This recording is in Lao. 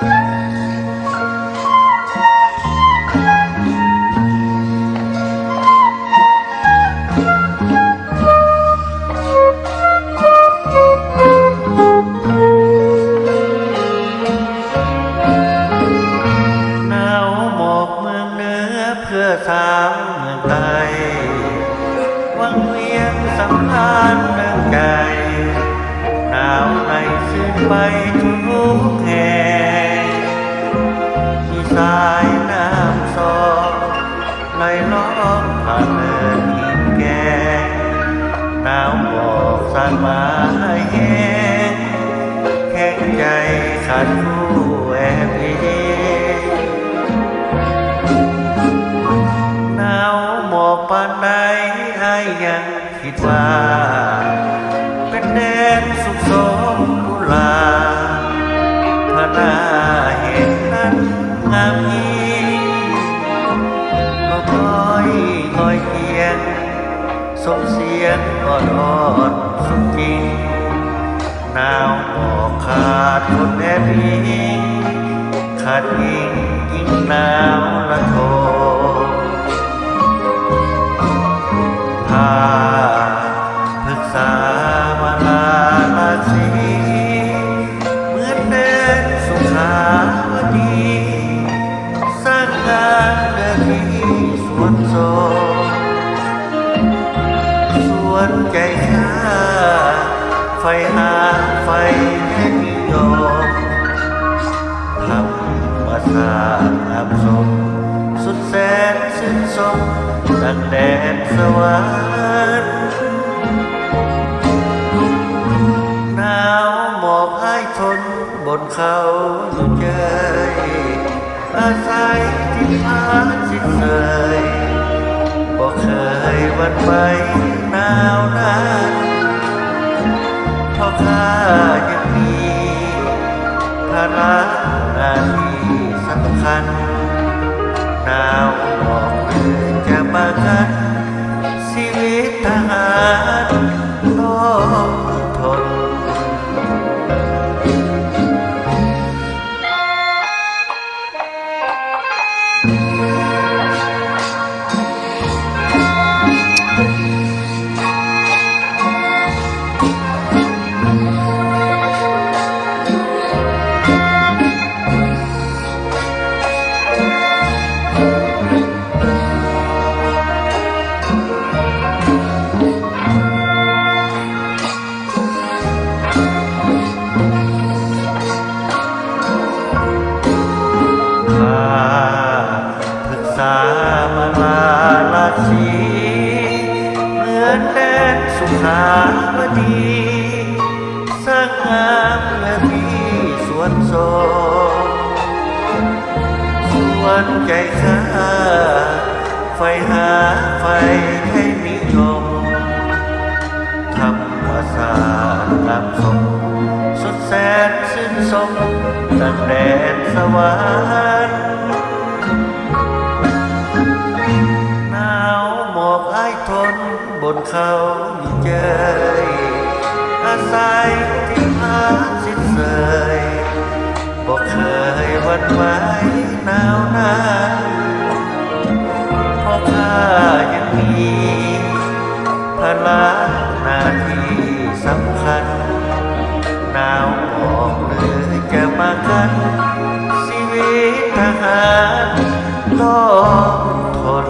ໜາວໝອກເມືອງເໜືອເພື່ອສາວເມືອງໃຕ້ ວັງວຽງສຳລານເມືອງໃຈ ໜາວໃນຊື່ນໄປທຸກແຫ່ງ ມີສາຍນ້ຳຊອກ ໄຫຼລອກຜ່ານເນີນຫີນແກ້ງ ໜາວໝອກສາດມາໃຫ້ແຮງ ແຂງໃຈຂາດຄູ່ແອບອີງ ໜາວໝອກປານໃດ ອ້າຍຍັງຄິດວ່າ ເປັນແດນສຸກສົມບຸນຫຼາ ພະນາແຫ່ງນັ້ນງາມຍິ່ງ ນກນ້ອຍລອຍກຽງ ສົ່ງສຽງອ້ອນໆສຸກຈິງ ໜາວໝອກຂາດຄົນແອບອີງ ຂາດຍິງຍິງໜາວລະທົງ ພາພຶກສາມາລາລາສີ ເໝືອນແດນສຸຂາວະດີ ສ້າງງາມເນື້ອທີ່ສວນໂສມ ສວນໃຈຂ້າ ໃຝ່ຫາ ໃຝ່ແຕ່ນິຍົມ ທຳມະຊາດງາມຊົມ ສຸດແສນຊື່ນຊົມ ດັ່ງແດນສະຫວັນ ໜາວໝອກອ້າຍທົນ ບົນເຂົາຢູ່ເຈີຍ ອາໄສຖິ່ນຖານສິ້ນເຊີຍ ບໍ່ເຄີຍຫວັ່ນໄຫວໜາວນັ້ນ ເພາະຂ້າຍັງມີພາລະໜ້າທີ່ສຳຄັນ ໜາວໝອກຫຼືຈະມາກັນ ຊີວິດທະຫານຕ້ອງທົນ. ພາພຶກສາມາລາລາສີ ເໝືອນແດນສຸຂາວະດີ ສ້າງງາມເນື້ອທີ່ສວນໂສມ ສວນໃຈຂ້າ ໃຝ່ຫາ ໃຝ່ໃຫ້ນິຍົມ ທຳມະຊາດງາມຊົມ ສຸດແສນຊື່ນຊົມ ດັ່ງແດນສະຫວັນ ໜາວໝອກອ້າຍທົນ ບົນເຂົາຢູ່ເຈີຍ ອາໄສທີ່ພາສິດເຊີຍ ບໍ່ເຄີຍຫວັ່ນໄຫວໜາວໜັກ ເພາະຂ້າຍັງມີພາລະໜ້າທີ່ສຳຄັນ ໜາວອອກຫຼືຈະມາກັນ ຊີວິດທະຫານຕ້ອງທົນ.